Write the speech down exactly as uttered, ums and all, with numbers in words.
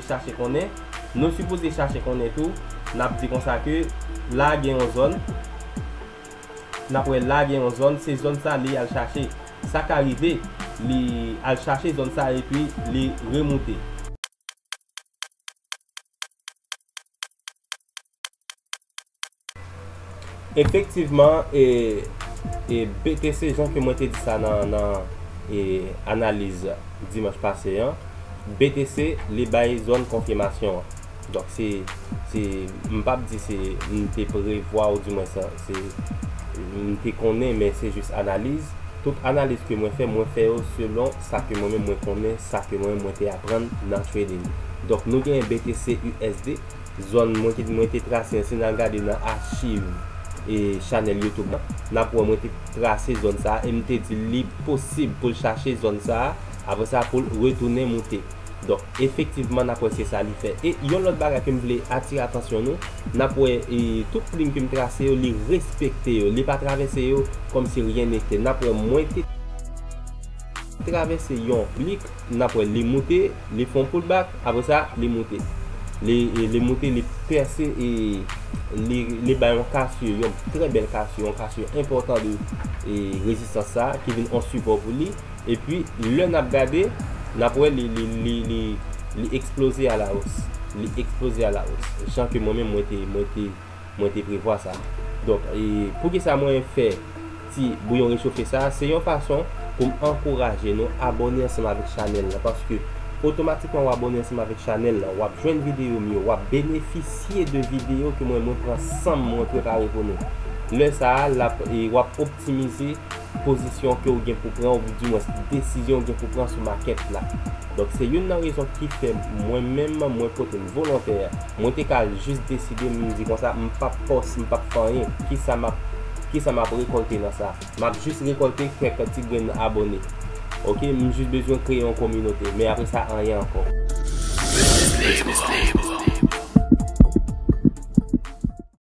chache konnen. Nou sipoze chache konnen tou. N ap di konsa ke la gen yon zòn. N ap wè la gen yon zòn, se zòn sa li al chache. Sa ka rive, li al chache zòn sa epi li remoute. Efektivman, e, e B T C, jan ke mwen te di sa nan, nan, e, analiz dimanch pase an, B T C, li bay zòn konfimasyon an. Donk, se, se, m p ap di se, m te prevwa, oudimwen sa, se, m te konnen, men se jis analiz. Tout analiz ke mwen fè, mwen fè yo selon sa ke mwen menm mwen konnen, sa ke mwen menm mwen te aprann nan trading. Donk, nou genyen B T C U S D, zòn mwen ki mwen te trase an, si n al gade nan achiv e chanèl YouTube la, n ap wè mwen te trase zòn sa a, e m te di li posib pou l chache zòn sa a, apre sa pou l retounen moute. Donk, efektivman, n ap wè se sa li fè. E yon lòt bagay ke m vle atire atansyon nou, n ap wè, e, tout liy ke m trase yo, li respekte yo, li pa travèse yo kòmsi ryen nete. N ap wè mwen te travèse yon plik, n ap wè li moute, li fè yon pullback, apre sa, li moute. Li, e, li moute, li pèse, e li, li bay yon kasye, yon trè bèl kasye, yon kasye enpòtan de, e, rezistans sa, ki vin yon sipò pou li. Epi, lè n ap gade, n ap wè li, li, li, li, li eksploze a la os. Li eksploze a la os. Jan ke mwen menm, mwen te, mwen te, mwen te prevwa sa. Donk, e, poukisa mwen fè ti bouyon rechofe sa? Se yon fason pou m ankouraje nou abòne ansanm avèk chanèl la. Paske, otomatikman w abòne ansanm avèk chanèl la, w ap jwenn videyo m yo, w ap benefisye de videyo ke mwen, mwen pran san m, mwen prepare pou nou. Lè sa a, l ap, e, w ap optimize pozisyon ke w gen pou pran, oudimwen desizyon w gen pou pran sou makèt la. Donk, se youn nan rezon ki fè mwen menm, mwen pote m volontè. Mwen te ka jis deside, m di konsa, m p ap pòs, m p ap fè anyen. Kisa m ap, kisa m ap rekòlte nan sa? M ap jis rekòlte kèk ti grenn abòne. Oke, m jis bezwen kreye yon kominote. Men apre sa, anyen ankò.